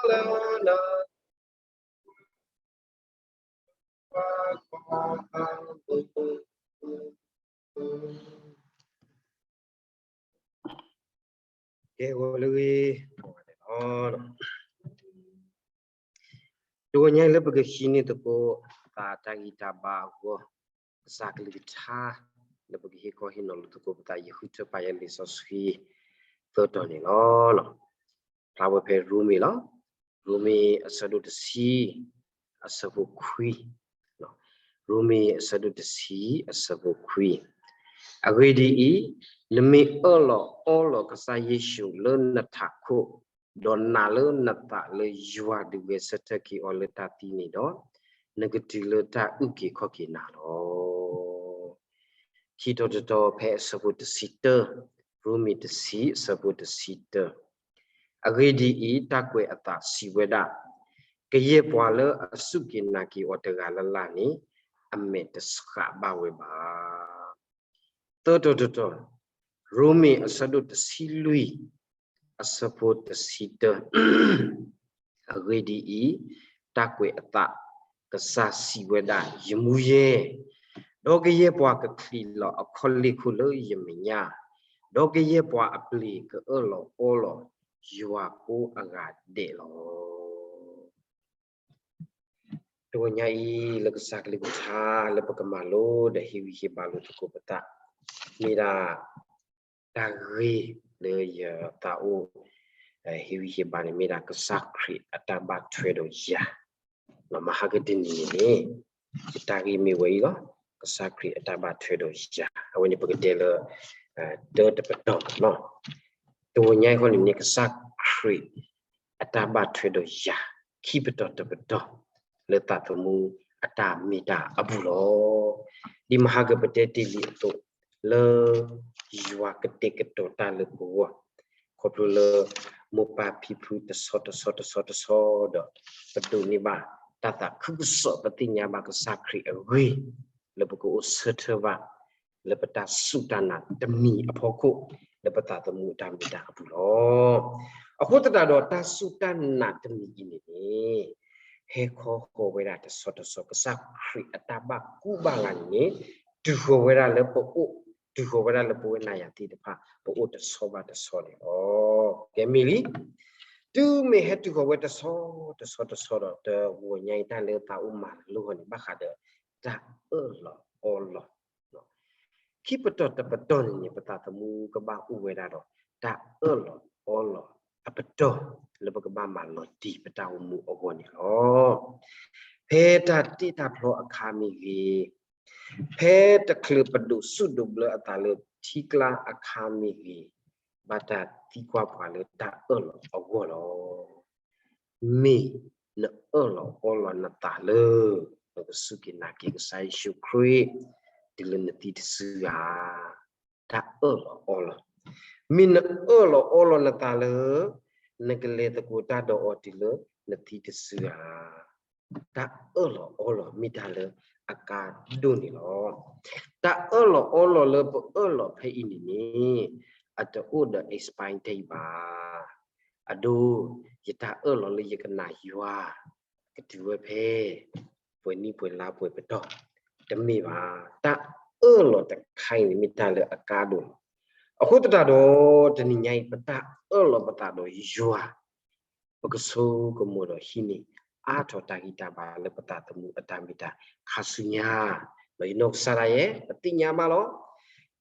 လၢန ကဲ ဂီၤလၢအဂ့ၤ ဂီၤလၢအဂ့ၤလီၤ. တဂီၤညါအံၤလၢပကဟံးန့ၢ်သကိး သးတၢ်ဂံၢ်တၢ်ဘါအဂီၢ် ကစၢ်ကလုၢ်ကထါ လၢပကဟ့ၣ်ခီဟ့ၣ်နီၤလိာ်သကိးပသး ယဃုထၢပာ်ယၤလံာ်စီဆှံ သၢတီၤန့ၣ်လီၤ. ဖျါဝဲဖဲရိမ့ၤလီၤ. ရိမ့ၤအဆၢဒိၣ်တဆံ အဆၢဖိခွံ ရိမ့ၤအဆၢဒိၣ်တဆံ အဆၢဖိခွံ. အဂ့ၢ်ဒ်အံၤ, နမ့ၢ်အၢၣ်လီၤအီလီၤကစၢ်ယ့ၣ်ၡူးလၢနထးခိၣ်, ဒီးနာ်လၢနသးလၢယွၤဒုးဂဲၤဆၢထၢၣ်က့ၤအီၤလၢတၢ်သံန့ၣ်ဒီး, နကတုၤလၢတၢ်အုၣ်က့ၤခီၣ်က့ၤနၤလီၤ. ခံတီၤတတီၤဖဲအဆၢဖိတဆံတၢ, ရိမ့ၤတဆံအဆၢဖိတဆံတၢ. အဂ့ၢ်ဒ်အံၤ, တၢ်ကွဲးအသးစံးဝဲဒၣ်, ကယဲၢ်ပှၤလၢအစူၢ်က့ၤနာ်က့ၤအီၤတဂၤလၢ်လၢ်န့ၣ်, အမဲာ်တဆှးဘၣ်ဝဲဘၣ်. သၢတီၤတတီၤ, ရိမ့ၤအဆၢဒိၣ်တဆံလွံၢ် အဆၢဖိတဆံတၢ. အဂ့ၢ်ဒ်အံၤ, တၢ်ကွဲးအသး, ကစၢ်စံးဝဲဒၣ်, ယမူယဲၢ်, ဒီးကယဲၢ်ပှၤကချံးလီၤအခီၣ်လ့ၢ်ခိၣ်လၢယမဲာ်ညါ, ဒီးကယဲၢ်ပှၤအပျ့ၤကအၢၣ်လီၤအီလီၤယွၤကိးအဂၤဒဲးလီၤ. တဂီၤညါအံၤ လၢကစၢ်ကလုၢ်ကထါလၢပကမၤလိဒီးဟ့ၣ်ဂံၢ်ဟ့ၣ်ဘါလိာ်သကိးပသး, မ့ၢ်ဒၣ် တၢ်ဂ့ၢ်လၢယသးအိၣ် ဟ့ၣ်ဂံၢ်ဟ့ၣ်ဘါန့ၣ် မ့ၢ်ဒၣ်ကစၢ်ခရံာ်အတၢ်ဘၣ်ထွဲဒီးယၤ. မဟါကတနံၤန့ၣ်န့ၣ် ယတၢ်ဂ့ၢ်မ့ၢ်ဝဲအံၤလီၤ. ကစၢ်ခရံာ်အတၢ်ဘၣ်ထွဲဒီးယၤ. အဝဲန့ၣ်ပကတဲလၢ တၢတပတီၢ်လီၤ. တဂီၤညါအံၤဃီန့ၣ်န့ၣ် ကစၢ်ခရံာ် အတၢ်ဘၣ်ထွဲဒီးယၤ ခံပတီၢ်တပတီၢ် လၢသးသမူအတၢ်မ့ၢ်တၢ်အပူၤလီၤ. ဒ်မဟါကပတဲတ့ၢ်လံအသိး လၢယွၤကတဲာ်ကတီၤတၢ်လၢပဂီၢ် ခီဖျိလၢ မိၢ်ပၢ်ဖံဖုတဆီတဆီတဆီတဆီဒီး ပဒိးန့ၢ်ဘၣ်တၢ်သးခုကစီၣ်ပသ့ၣ်ညါဘၣ်ကစၢ်ခရံာ်အဂ့ၢ် လၢပကအိၣ်ဆၢထၢၣ်ဘၣ် လၢပတၢ်စူၢ်တၢ်နာ်တမံၤအဖီခိၣ် လၢပသးသမူအတၢ်မ့ၢ်တၢ်အပူၤလီၤ. အဃိသတးဒီးတၢ်စူၢ်တၢ်နာ်တမံၤအံၤန့ၣ်န့ၣ် ဟဲခီဃီၤဝဲဒၣ်တဆီတဆီ ကစၢ်ခရံာ်အတၢ်ဘၣ်ကူဘၣ်ဂာ်န့ၣ်န့ၣ် တုၤဃီၤဝဲဒၣ်လၢပအိၣ် တုၤဃီၤဝဲဒၣ်လၢပဝဲနၤယၤသ့ၣ်တဖၣ် ပအိၣ်တဆီဘၣ်တဆီန့ၣ်လီၤ. ကဲမ့ၢ်လံ တုၤမ့ၢ်ဟဲတုၤဃီၤဝဲတဆီတဆီတဆီဒီး တဂီၤညါအံၤတၢ်လၢသးအိၣ်မၤလိဃီန့ၣ် ဘၣ်ဃးဒီး တၢ်အၢၣ်လီၤအီလီၤ ခံပတီၢ်တပတီၢ်န့ၣ်န့ၣ် ပသးသမူကဘၣ်အိၣ်ဝဲဒၣ်ဒီး တၢ်အၢၣ်လီၤအီလီၤအပတီၢ် လၢပကဘၣ်မၤလီၤတံၢ်ပတၢ်အိၣ်မူအဂီၢ်န့ၣ်လီၤ. ဖဲတၢ်တ့တၢ်ဖျီအခါမ့ၢ်ဂ့ၤ, ဖဲတချုးပဒိးစူၣ်ဒိးဘျၢအသးလၢထံကျါအခါမ့ၢ်ဂ့ၤ, ဘၣ်တၢ်သံကွၢ်ပှၤလၢတၢ်အၢၣ်လီၤအဂီၢ်လီၤ. မ့ၢ်နအၢၣ်လီၤအီလီၤနသးလၢ နကစူၢ်က့ၤနာ်က့ၤကစၢ်ယ့ၣ်ၡူးခရံာ် တုၤလၢနသံတစုဧါ. တၢ်အၢၣ်လီၤအီလီၤ. မ့ၢ်နအၢၣ်လီၤအီလီၤနသးလၢ နကလဲၤသကိးတၢ်ဒီးအီၤတုၤလၢနသံတစုဧါ. တၢ်အၢၣ်လီၤအီလီၤမ့ၢ်တၢ်လၢအကါဒိၣ်န့ၣ်လီၤ. တၢ်အၢၣ်လီၤအီလီၤလၢပအၢၣ်လီၤဖဲအံၤန့ၣ်န့ၣ် အတအိၣ်ဒီး expire date ဘၣ်. အဒိ ယတၢ်အၢၣ်လီၤလၢယကနာ်ယွၤ ကတုၤဝဲဖဲ ပှဲၤနံၣ်ပှဲၤလါပှဲၤပတီၢ် တမ့ၢ်ဘၣ်. တၢ်အၢၣ်လီၤတခါအံၤန့ၣ် မ့ၢ်တၢ်လၢအကါဒိၣ်လီၤ. အဃိသတးဒီး တနံၤညါအံၤ ပတၢ်အၢၣ်လီၤပသးဒီးယွၤ ပကဆိကမိၣ်ဒီးဟံးန့ၢ် အါထီၣ်တၢ်ဂံၢ်တၢ်ဘါလၢပသးသမူအတၢ်မ့ၢ်တၢ်ခါဆူညါ ဒီးယနီၢ်ကစၢ်ဒၣ်ယဲ ပသ့ၣ်ညါဘၣ်လီၤ.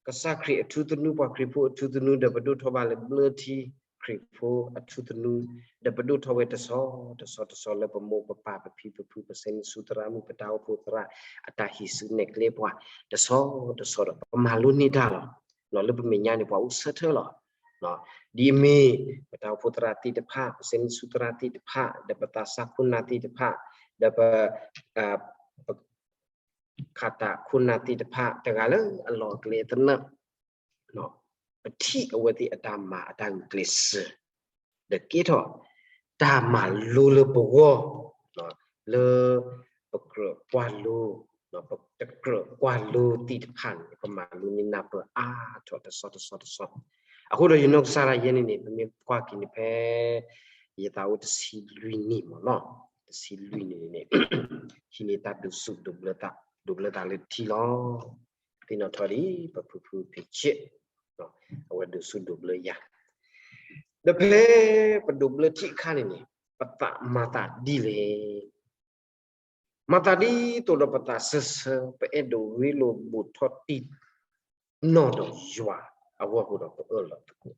ကစၢ်ခရံာ်အထူသနူ ပှၤခရံာ်ဖိအထူသနူ ဒီးပဒိၣ်ထီၣ်ဘၣ်လၢဘျၢထံ ခရံာ်ဖိအထူသနူ ဒီးပဒိၣ်ထီၣ်ဝဲတဆီ တဆီတဆီလၢပမိၢ်ပပၢ်ပဖံပဖု ပစဲနစုသရၣ်မုၣ် ပတၢ်အိၣ်ဖှိၣ်သရၣ် အတၢ်ဟံးစုနဲၣ်ကျဲပှၤ တဆီတဆီဒီး ပမၤလိန့ၢ်တၢ်လီၤ. လၢပမဲာ်ညါန့ၣ် ပှၤအိၣ်ဆၢထၢၣ်လီၤ. ဒ်အမ့ၢ် ပတၢ်အိၣ်ဖှိၣ်သရၣ်သ့ၣ်တဖၣ် ပစဲနစုသရၣ်သ့ၣ်တဖၣ် ဒီးပသးစၢ်ခိၣ်နၢ်သ့ၣ်တဖၣ် ဒီးပ ခးတၢ်ခိၣ်နၢ်သ့ၣ်တဖၣ် တဂၤလၢအလီၢ်အကျဲသနၢၣ် ပထံၣ်အဝဲသ့ၣ်အတၢ်မၤအတၢ်ဂုာ်ကျဲးစၢး ဒီးကဲထီၣ် တၢ်မၤလိလၢပဂီၢ် လၢပကြၢးကွၢ်လိ ပတကြၢးကွၢ်လိသ့ၣ်တဖၣ်န့ၣ် ပမၤလိန့ၢ်နၢ်ပၢၢ်အါထီၣ်တဆီတဆီတဆီ. အဃိဒီးယနီၢ်ကစၢ်ဒၣ်ယဲန့ၣ်န့ၣ် ပမ့ၢ်ကွၢ်က့ၤန့ၣ်ဖဲ ယသးအိၣ်တဆံလွံၢ်နံၣ်မ့ၢ်နီၤ, တဆံလွံၢ်နံၣ်န့ၣ် ဟံးန့ၢ်တၢ်ဒိးဆူၣ်ဒိးဘျၢသး, ဒိးဘျၢသးလၢထံလီၤ. သ့ၣ်နီၣ်ထီၣ်ဒံး ပဖုဖုဖံးဆ့ၣ် အဝဲဒိးဆူၣ်ဒိးဘျၢယၤ, ဒီးဖဲပဒိးဘျၢထံအခါန့ၣ်န့ၣ် ပသးမၤသးဒ်လဲၣ်. မၤသးဒ်သိးဒီးပသးစၢၢ်ဆၢ ပအဲၣ်ဒိးရ့လိာ်ဘူးထီၣ်တံၢ်နီၢ်ဒီးယွၤအဂီၢ်အဃိဒီး ပအၢၣ်လီၤသကိး,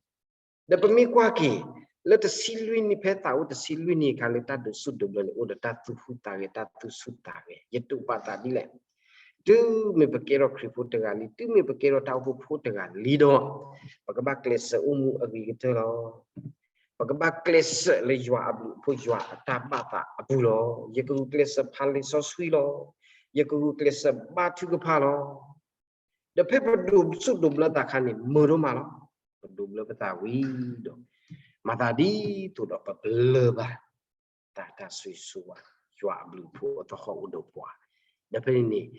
ဒီးပမ့ၢ်ကွၢ်က့ၤ လၢတဆံလွံၢ်နံၣ် ဖဲသးအိၣ်တဆံလွံၢ်နံၣ်အခါ လၢတၢ်ဒိးဆူၣ်ဒိးဘျၢန့ၣ် အိၣ်ဒီးတၢ်သူၣ်ဟူးသးဂဲၤ တၢ်သူၣ်ဆူၣ်သးဂဲၤ, ယတိာ်ပာ်သးဒ်လဲၣ်. တုၤမ့ၢ်ပကဲထီၣ်ခရံာ်ဖိတဂၤလံ, တုၤမ့ၢ်ပကဲထီၣ်တၢ်အိၣ်ဖှိၣ်ဖိတဂၤလံဒီး ပကဘၣ်ကျဲးစၢးအိၣ်မူအဂ့ၤကတၢၢ်လီၤ. ပကဘၣ်ကျဲးစၢးလၢယွၤအဘျုးအဖှိၣ် ယွၤအတၢ်ဘၣ်သးအပူၤလီၤ. ယကဂုာ်ကျဲးစၢးဖးလံာ်စီဆှံလီၤ. ယကဂုာ်ကျဲးစၢးဘါထုကဖၣ်လီၤ. ဒီးဖဲပဒိးဆူၣ်ဒိးဘျၢသးအခါန့ၣ် မုာ်ဒိၣ်မးလီၤ. ပဒိးဘျၢပသးဝံၤဒီး မၤသးဒ်သိးဒီးပပလၢၢ်ဘၣ် တၢ်တၢ်ဆိၣ်ဂ့ၤဆိၣ်ဝါ ယွၤအဘျုးအဖှိၣ်အသဟီၣ်အိၣ်ဒီးပှၤ, ဒီးဖဲန့ၣ်န့ၣ်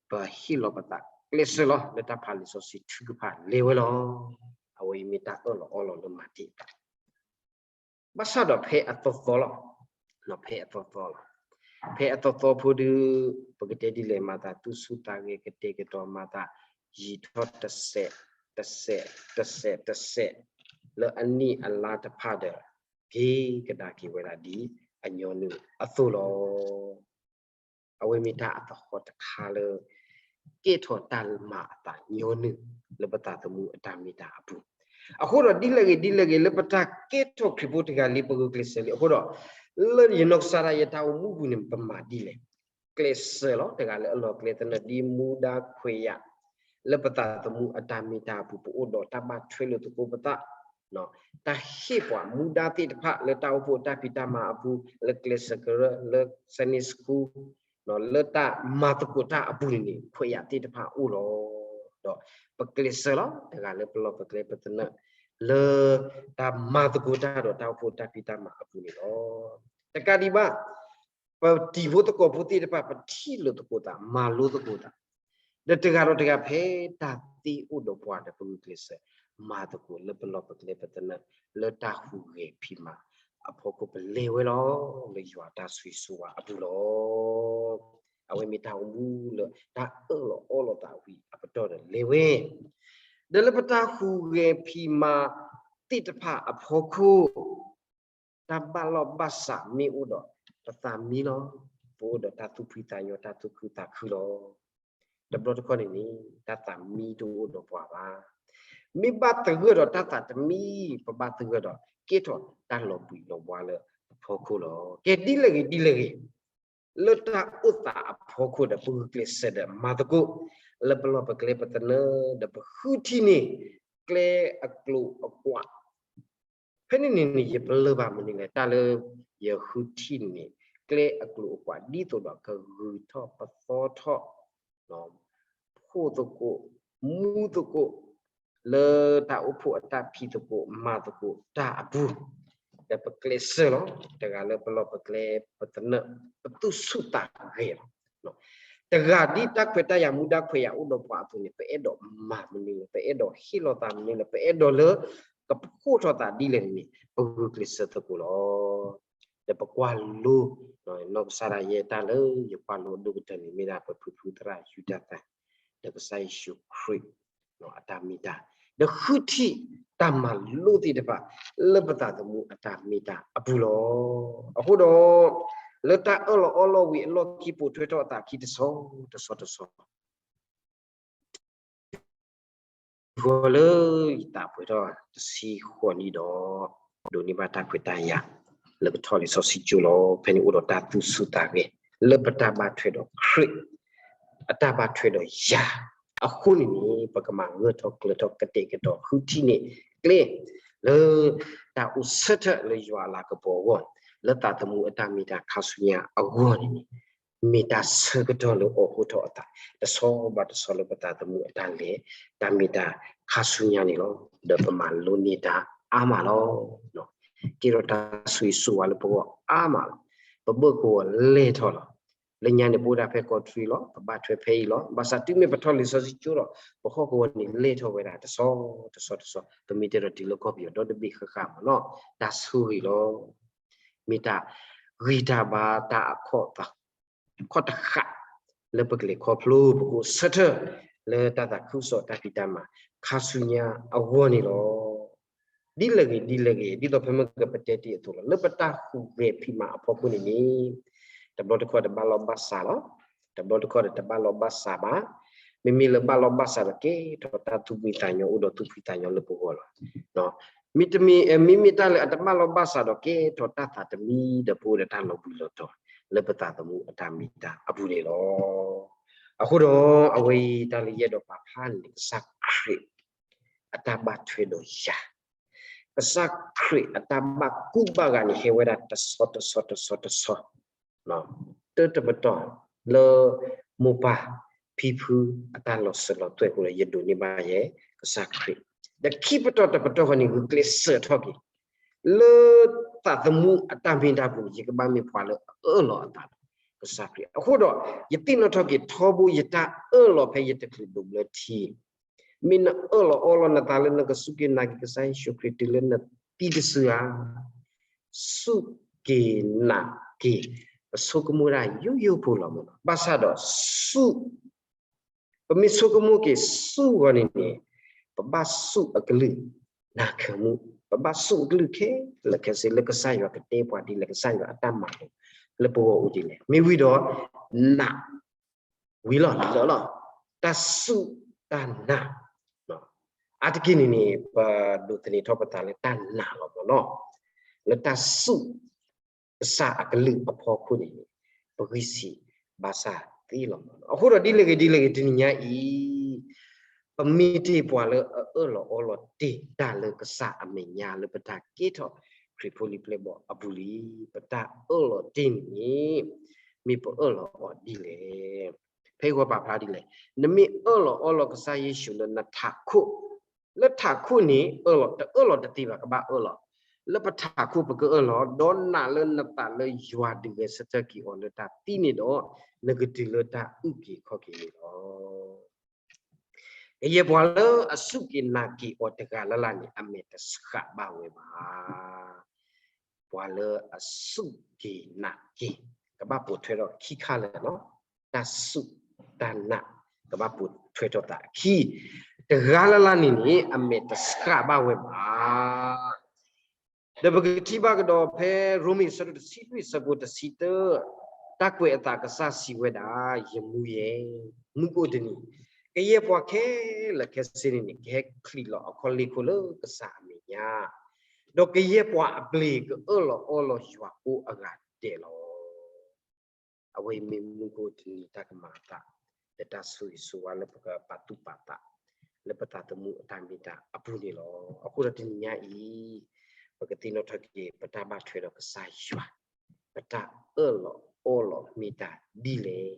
ပဟ့ၣ်လီၤပသးကျဲးစၢးလီၤ လၢတၢ်ဖးလံာ်စီဆှံထုကဖၣ်လဲၤဝဲလီၤ. အဝဲအံၤမ့ၢ်တၢ်အၢၣ်လီၤအီလီၤလၢမၤတ့ၢ်တၢ် ဘၣ်ဆၣ်ဒီးဖဲအသီသီလီၤ. ဖဲအသီသီလီၤ. ဖဲအသီသီဖိဒီး ပကတဲဒ်လဲၣ် မၤသးသူၣ်ဆူၣ်သးဂဲၤ ကတဲာ်ကတီၤမၤသး ယံာ်ထီၣ်တစဲး တစဲး တစဲး တစဲး လၢအနံၣ်အလါတဖၣ်ဒီး က့ၤကဒါက့ၤဝဲဒၣ်ဒ်အညီနုၢ်အသိးလီၤ. အဝဲမ့ၢ်တၢ်အသဟီၣ်တခါလၢ ကဲထီၣ်တၢ်မၤအသးညီနုၢ် လၢပသးသမူအတၢ်မ့ၢ်တၢ်အပူၤ, အဃိဒီးဒ်လဲၣ်ဂ့ၤဒ်လဲၣ်ဂ့ၤ လၢပတၢ်ကဲထီၣ်ခရံာ်ဖိတဂၤလံ ပဂုာ်ကျဲးစၢးလံ အဃိဒီး လၢယနီၢ်ကစၢ်ဒၣ်ယဲ တၢ်အိၣ်မူပူၤန့ၣ် ပမၤဒ်လဲၣ်. ကျဲးစၢးလီၤ တဂၤလၢအလီၢ်ကျဲသနၢၣ် ဒ်မူဒါခွဲးယာ် လၢပသးသမူအတၢ်မ့ၢ်တၢ်အပူၤ ပအိၣ်ဒီးတၢ်ဘၣ်ထွဲလိာ်သကိးပသး တၢ်ဟ့ၣ်ပှၤမူဒါသ့ၣ်တဖၣ်လၢတၢ်အိၣ်ဖှိၣ်အတၢ်ဖံးတၢ်မၤအပူၤ လၢကျဲးစၢးကရၢ လၢ Sunday School လၢတၢ်မၤသကိးတၢ်အပူၤန့ၣ်န့ၣ် ခွဲးယာ်သ့ၣ်တဖၣ်အိၣ်လီၤ. ဒီးပကျဲးစၢးလီၤ တဂၤလၢပလီၢ်ပကျဲပသနၢၣ် လၢတၢ်မၤသကိးတၢ်ဒီးတၢ်အိၣ်ဖှိၣ်တၢ်ဖံးတၢ်မၤအပူၤန့ၣ်လီၤ. တကးဒံးဘၣ် ပတံၤဖိသကိးဖိသ့ၣ်တဖၣ် ပထံၣ်လိာ်သကိးသး မၤလိသကိးသး ဒီးတဂၤဒီးတဂၤဖဲတၢ်သ့အိၣ်ဒီးပှၤဒီး ပဂုာ်ကျဲးစၢး မၤသကိးလၢပလီၢ်ပကျဲပသနၢၣ် လၢတၢ်ဟူးဂဲၤဖံးမၤအဖီခိၣ် ပလဲၤဝဲလီၤ လၢယွၤတၢ်ဆိၣ်ဂ့ၤဆိၣ်ဝါအပူၤလီၤ. အဝဲမ့ၢ်တၢ်အိၣ်မူလၢတၢ်အၢၣ်လီၤအီလီၤသးဝံၤအပတီၢ်ဒီးလဲၤဝဲ ဒီးလၢပတၢ်ဟူးဂဲၤဖံးမၤသ့ၣ်တဖၣ်အဖီခိၣ် တၢ်ဘၣ်လီၢ်ဘၣ်စးမ့ၢ်အိၣ်ဒီး ပသးမံလီၤ. ပအိၣ်ဒီးတၢ်သူၣ်ဖှံသးညီ တၢ်သူၣ်ခုသးခုလီၤ. တဘျီတခီၣ်န့ၣ်န့ၣ် တၢ်သးမံတအိၣ်ဒီးပှၤဘၣ်. မ့ၢ်ဘၣ်သဂၢၢ်ဒီးတၢ်သးတမံ ပဘၣ်သဂၢၢ်ဒီး ကဲထီၣ်တၢ်လီၤဘှံးလီၤဘှါလၢပဖီခိၣ်လီၤ. ကဲဒ်လဲၣ်ဂ့ၤဒ်လဲၣ်ဂ့ၤ လၢတၢ်အိၣ်သးအဖီခိၣ်ဒီး ပဂုာ်ကျဲးစၢးဒီးမၤသကိး လၢပလီၢ်ပကျဲပသနၢၣ်ဒီး ပဃုထံၣ်န့ၢ် ကျဲအကျိၤအကွာ် ဖဲန့ၣ်န့ၣ်န့ၣ် ယပလၢၢ်ဘၣ်မနုၤလဲၣ် တၢ်လၢယဃုထံၣ်န့ၣ် ကျဲအကျိၤအကွာ် ဒ်သိးဒီးကဂုၤထီၣ်ပသီထီၣ် ဖှိၣ်သကိး မူသကိး လၢတၢ်အိၣ်ဖှိၣ်အတၢ်ဖံးသကိးမၤသကိးတၢ်အပူၤ ဒီးပကျဲးစၢးလီၤ တဂၤလၢပလီၢ်ပကျဲပသနၢၣ် ပသူၣ်ဆူၣ်သးဂဲၤလီၤ. တဂၤဒ်တၢ်ခွဲးတၢ်ယာ်မူဒါခွဲးယာ်အိၣ်ဒီးပှၤအသိးန့ၣ် ပအဲၣ်ဒိးမၤမနုၤလဲၣ် ပအဲၣ်ဒိးဟ့ၣ်လီၤသးမနုၤလဲၣ် ပအဲၣ်ဒိးလၢ ကဖှိၣ်ထီၣ်သးဒ်လဲၣ်န့ၣ် ပဂုာ်ကျဲးစၢးသကိးလီၤ. ဒီးပကွၢ်လိ နီၢ်ကစၢ်ဒၣ်ယဲတၢ်လၢယကွၢ်လိဒိၣ်ကတၢၢ်န့ၣ် မ့ၢ်ဒၣ်ပဖုဖုသရၣ်ယူဒၤသၢၣ် ဒီးကစၢ်ယ့ၣ်ၡူးခရံာ် အတၢ်မ့ၢ်တၢ် ဒီးဃုထံၣ်တၢ်မၤလိသ့ၣ်တဖၣ် လၢပသးသမူအတၢ်မ့ၢ်တၢ်အပူၤလီၤ. အဃိဒီး လၢတၢ်အၢၣ်လီၤအီလီၤဝံၤအလီၢ်ခံ ပိာ်ထွဲထီၣ်အသးခံတဆီတဆီတဆီ ဂီၤလၢယသးပှဲၤထီၣ်တဆံဃိးနံၣ်ဒီး ဒိးန့ၢ်ဘၣ်တၢ်ခွဲးတၢ်ယာ် လၢကထီၣ်လံာ်စီဆှံကၠိလီၤ. ဖဲန့ၣ်အိၣ်ဒီးတၢ်သူၣ်ဆူၣ်သးဂဲၤ လၢပတၢ်ဘၣ်ထွဲဒီးခရံာ် အတၢ်ဘၣ်ထွဲဒီးယၤ အဃိန့ၣ်န့ၣ် ပကမၤဂၢၢ်ထီၣ်ကျၢၤထီၣ်ကတဲာ်ကတီၤဃုထံၣ်န့ၢ်ကျဲ လၢ တၢ်အိၣ်ဆၢထၢၣ်လၢယွၤအလၤကပီၤအဂီၢ် လၢသးသမူအတၢ်မ့ၢ်တၢ်ခါဆူညါအဂီၢ်န့ၣ်န့ၣ် မ့ၢ်တၢ်ဆၢကတီၢ်လၢအိၣ်ဖှိၣ်ထီၣ်အသး တဆီဘၣ်တဆီလၢပသးသမူအတၢ်လဲၤ တၢ်မ့ၢ်တၢ်ခါဆူညါန့ၣ်လီၤ. ဒီးပမၤလိန့ၢ်တၢ်အါမးလီၤ. ကဲထီၣ်တၢ်ဆိၣ်ဂ့ၤဆိၣ်ဝါလၢပဂီၢ်အါမးလီၤ. ပဘၢၣ်ကဝီၤလဲၤထီၣ်လီၤ. လၢညါန့ၣ် ပအိၣ်ဒၣ်ဖဲကီၢ်ချၢလီၤ. ပဘၣ်ထွဲဖဲအံၤလီၤ. ဘၣ်ဆၣ်တုၤမ့ၢ်ပထီၣ်လံာ်စီဆှံကၠိဒီး ပဟီၣ်ကဝီၤန့ၣ်လဲၤထီၣ်ဝဲဒၣ်တဆီတဆီတဆီ ပမ့ၢ်တဲဒီးတုၤလၢကီၢ်ပယီၤဒီတဘ့ၣ်ဃၣ်ဃၣ်မ့ၢ်နီၤ တၢ်ဆိၣ်ဂ့ၤလီၤ. မ့ၢ်တၢ်ဂံၢ်တၢ်ဘါတၢ်အခီၣ်တဃာ် လၢပကလဲၤခီဖျိ ပကအိၣ်ဆၢထၢၣ် လၢတၢ်သးခုကစီၣ်တၢ်ဖံးတၢ်မၤ ခါဆူညါအဂီၢ်န့ၣ်လီၤ. ဒ်လဲၣ်ဂ့ၤဒ်လဲၣ်ဂ့ၤ ဒ်သိးဖဲမ့ၢ်ကပတဲတ့ၢ်အသိးလီၤ လၢပတၢ်ဟူးဂဲၤဖံးမၤအဖီခိၣ်န့ၣ်န့ၣ် တဘျီတခီၣ်တဘၣ်လိာ်ဘၣ်စးလီၤ. တဘျီတခီၣ်ဒီးတဘၣ်လိာ်ဘၣ်စးဘၣ်. မ့မ့ၢ်လၢဘၣ်လိာ်ဘၣ်စးဒီးကဲထီၣ်တၢ်သူၣ်ဖှံသးညီ အိၣ်ဒီးသူၣ်ဖှံသးညီလၢပဂီၢ်လီၤ. မ့တမ့ၢ် မ့မ့ၢ်တၢ်လၢအတဘၣ်လိာ်ဘၣ်စးဒီးကဲထီၣ်တၢ်သးတမံဒီး ပအိၣ်ဒီးတၢ်လီၤဘှံးလီၤတီၤ လၢပသးသမူအတၢ်မ့ၢ်တၢ်အပူၤန့ၣ်လီၤ. အဃိဒီး အဝဲအံၤတၢ်လၢယအဲၣ်ဒိးပာ်ဖျါန့ၣ် ကစၢ်ခရံာ် အတၢ်ဘၣ်ထွဲဒီးယၤ ကစၢ်ခရံာ်အတၢ်ဘၣ်ကူဘၣ်ဂာ်န့ၣ် ဟဲဝဲဒၣ်တဆီတဆီတဆီတဆီ တၢတပတီၢ်လၢ မိၢ်ပၢ်ဖံဖုအတၢ်လီၤစၢၤလီၤသွဲၣ်အဃိဒီး ယဒိးန့ၢ်ဘၣ်ယဲ ကစၢ်ခရံာ် ဒီးခံပတီၢ်တပတီၢ်ဃီန့ၣ် ဂုာ်ကျဲးစၢးထီၣ်က့ၤ လၢသးသမူအတၢ်မ့ၢ်တၢ်ပူၤန့ၣ် ယကဘၣ်မ့ၢ်ပှၤလၢအအၢၣ်လီၤအသးဒီး ကစၢ်ခရံာ် အဃိဒီး ယသ့ၣ်နီၣ်ထီၣ်က့ၤထီဘိယတၢ်အၢၣ်လီၤဖဲယတချုးဒိးဘျၢထံ မ့ၢ်နအၢၣ်လီၤအီလီၤနသးလၢနကစူၢ်က့ၤနာ်က့ၤကစၢ်ယ့ၣ်ၡူးခရံာ်တုၤလၢနသံတစုဧါ. စူၢ်က့ၤနာ်က့ၤ ပဆိကမိၣ်ဒၣ်ယိယိဖိလီၤမ့ၢ်နီၤ. ဘၣ်ဆၣ်ဒီးစူၢ် ပမ့ၢ်ဆိကမိၣ်က့ၤစူၢ်ဂီၤန့ၣ်န့ၣ် ပဘၣ်စူၢ်အကလုၢ်နၢ်ခၢၣ်မူ, ပဘၣ်စူၢ်အကလုၢ်ခဲလၢာ်ခဲဆ့လၢကစၢ်ယွၤကတဲပှၤဒ်လဲၣ်, ကစၢ်ယွၤအတၢ်မၤလိာ်လၢပဂီၢ်အိၣ်ဒ်လဲၣ်. မ့ၢ်ဝံၤဒီး နာ်ဝံၤလီၤလၢာ်လီၤ. တၢ်စူၢ်တၢ်နာ် အါတက့ၢ်န့ၣ်န့ၣ် ပဒိးသန့ၤထီၣ်ပသးလၢတၢ်နာ်လီၤမ့ၢ်နီၤ. လၢတၢ်စူၢ်ကစၢ်အကလုၢ်အဖီခိၣ်န့ၣ်န့ၣ် ပဂံၢ်ဆံးဘါစၢ်သ့လီၤမ့ၢ်နီၤ. အဃိဒီးဒ်လဲၣ်ဂ့ၤဒ်လဲၣ်ဂ့ၤ တနံၤညါအံၤ ပမ့ၢ်တ့ၢ်ပှၤလၢအအၢၣ်လီၤအီလီၤတ့ၢ်တၢ်လၢကစၢ်အမဲာ်ညါ လၢပတၢ်ကဲထီၣ်ခရံာ်ဖိလံၤပျဲၢ်ဘီၣ်အပူၤလံ, ပတၢ်အၢၣ်လီၤတ့ၢ်န့ၣ်န့ၣ် မ့ၢ်ပအၢၣ်လီၤအီၤဒ်လဲၣ်. ဖဲအံၤပာ်ဖျါဒ်လဲၣ်, နမ့ၢ်အၢၣ်လီၤအီလီၤကစၢ်ယ့ၣ်ၡူးလၢနထးခိၣ်, လၢထးခိၣ်န့ၣ် အၢၣ်လီၤတအၢၣ်လီၤတသ့ဘၣ် ကဘၣ်အၢၣ်လီၤ, လၢပထးခိၣ်ပကအၢၣ်လီၤ, ဒီးနာ်လၢနသးလၢယွၤဒုးဂဲၤဆၢထၢၣ်က့ၤအီၤလၢတၢ်သံန့ၣ်ဒီး နကတုၤလၢတၢ်အုၣ်က့ၤခီၣ်က့ၤန့ၣ်လီၤ. ကယဲၢ်ပှၤလၢအစူၢ်က့ၤနာ်က့ၤအီၤတဂၤလၢ်လၢ်န့ၣ် အမဲာ်တဆှးဘၣ်ဝဲဘၣ်. ပှၤလၢအစူၢ်က့ၤနာ်က့ၤ ကဘၣ်ပိာ်ထွဲထီၣ်ခံခါလၢာ်လီၤ. တၢ်စူၢ်တၢ်နာ် ကဘၣ်ပိာ်ထွဲထီၣ်သးအခံ, တဂၤလၢ်လၢ်န့ၣ်န့ၣ် အမဲာ်တဆှးဘၣ်ဝဲဘၣ်. ဒီးပကထံၣ်ဘၣ်ကဒီးဖဲရိမ့ၤအဆၢဒိၣ်တဆံလွံၢ်အဆၢဖိတဆံတၢ, တၢ်ကွဲးအသးကစၢ်စံးဝဲဒၣ်, ယမူယဲ, မူခိၣ်တနံၤ, ကယဲၢ်ပှၤခဲလၢာ်ခဲဆ့န့ၣ်န့ၣ် ကဟဲချံးလီၤအခီၣ်လ့ၢ်ခိၣ်လၢကစၢ်အမဲာ်ညါ, ဒီးကယဲၢ်ပှၤအဘျ့ၣ်ကအၢၣ်လီၤအီလီၤယွၤကိးအဂၤဒဲးလီၤ. အဝဲအံၤမ့ၢ်မူခိၣ်တနံၤတၢ်ကမၤအသး လၢတၢ်ဆိၣ်ဂ့ၤဆိၣ်ဝါလၢပကပာ်သူၣ်ပာ်သး လၢပသးသမူအတၢ်မ့ၢ်တၢ်အပူၤန့ၣ်လီၤ. အဃိဒီးတနံၤညါအံၤ ပကသ့ၣ်နီၣ်ထီၣ်က့ၤ ပတၢ်ဘၣ်ထွဲဒီးကစၢ်ယွၤ ပတၢ်အၢၣ်လီၤအီလီၤမ့ၢ်တၢ်ဒ်လဲၣ်.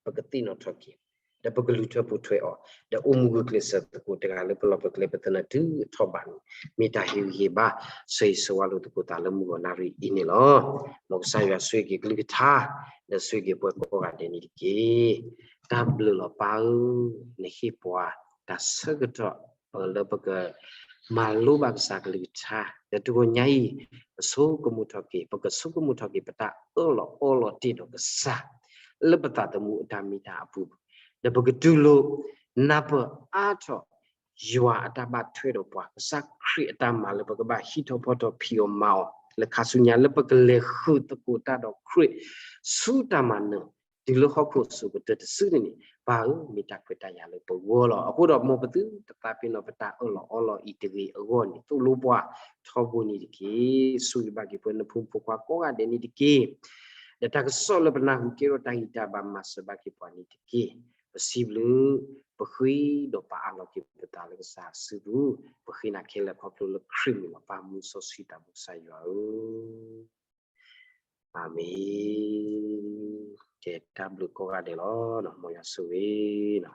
ပကသ့ၣ်နီၣ်ထီၣ်က့ၤ ဒီးပကလူၤထွဲပူၤထွဲအီၤ ဒီးအိၣ်မူဂုာ်ကျဲးစၢးသကိးတဂၤလၢပလီၢ်ပကျဲပသနၢၣ်တုၤထီၣ်ဘးန့ၣ် မ့ၢ်တၢ်ဟ့ၣ်ဂံၢ်ဟ့ၣ်ဘါ ဆိၣ်ဂ့ၤဆိၣ်ဝါလိာ်သကိးသးလၢမုၢ်ဂီၤနၣ်ရံၣ်အံၤန့ၣ်လီၤ. မ်ကစၢ်ယွၤဆိၣ်ဂ့ၤက့ၤကလုၢ်ကထါ ဒီးဆိၣ်ဂ့ၤက့ၤပှၤကိးဂၤဒဲးန့ၣ်တက့ၢ်. တၢ်ဘျုးလီၤပၢ်ဧၢ, နဟ့ၣ်ပှၤတၢ်ဆၢကတီၢ် လၢပကမၤလိဘၣ်ကစၢ်ကလုၢ်ကထါ ဒီးတဂီၤညါအံၤ ပဆိကမိၣ်ထီၣ်က့ၤ ပကဆိကမိၣ်ထီၣ်က့ၤ ပတၢ်အၢၣ်လီၤအီလီၤတ့ၢ်ဒီးကစၢ် လၢပသးသမူအတၢ်မ့ၢ်တၢ်အပူၤ ဒီးပကတူၢ်လိာ် နၢ်ပၢၢ်အါထီၣ် ယွၤအတၢ်ဘၣ်ထွဲဒီးပှၤ ကစၢ်ခရံာ်အတၢ်မၤလၢပကဘၣ်ဟံးထီၣ်ဖီထီၣ်ဖံးအီၣ်မၤအီၣ် လၢခါဆူညါ လၢပကလဲၤဃုာ်သကိးတၢ်ဒီးခရံာ် ဆူတၢ်မၤနၢၤ တုၤလၢဟီၣ်ခိၣ်အစိၤကတၢၢ်တစုန့ၣ်န့ၣ် ပၢ်ဧၢ မ့ၢ်တၢ်ခွဲးတၢ်ယာ်လၢပဂီၢ်လီၤ. အဃိဒီး မ်ပသုတသးပ့ၤနီၣ်ပတၢ်အၢၣ်လီၤအီလီၤအံၤတဂ့ၤအဂီၢ်န့ၣ် သိၣ်လိပှၤထီဘိန့ၣ်တက့ၢ်. ဆိၣ်ဂ့ၤဘၣ်က့ၤပှၤနဖိမုၣ်ဖိခွါကိးဂၤဒဲးန့ၣ်တက့ၢ်. ဒီးတၢ်ကစီၣ်လၢပနၢ်ဟူကဲထီၣ်တၢ်ဂံၢ်တၢ်ဘါမၤစၢၤဘၣ်က့ၤပှၤန့ၣ်တက့ၢ်. ပစံးဘျုး ပဃ့ဒီးပအးလီၤက့ၤပသးလၢကစၢ်အစုပူၤ, ပဃ့နၤခဲလၢာ်ခီဖျိလၢခရံာ်မံၤလီၤ. ပၢ်မူစီဆှံသးဘိကစၢ်ယွၤဧၢ, အၤမ့ၣ်. ကဲ တၢ်ဘျုးကိးဂၤဒဲးလီၤ. မ်ယွၤဆိၣ်ဂ့ၤလီၤ.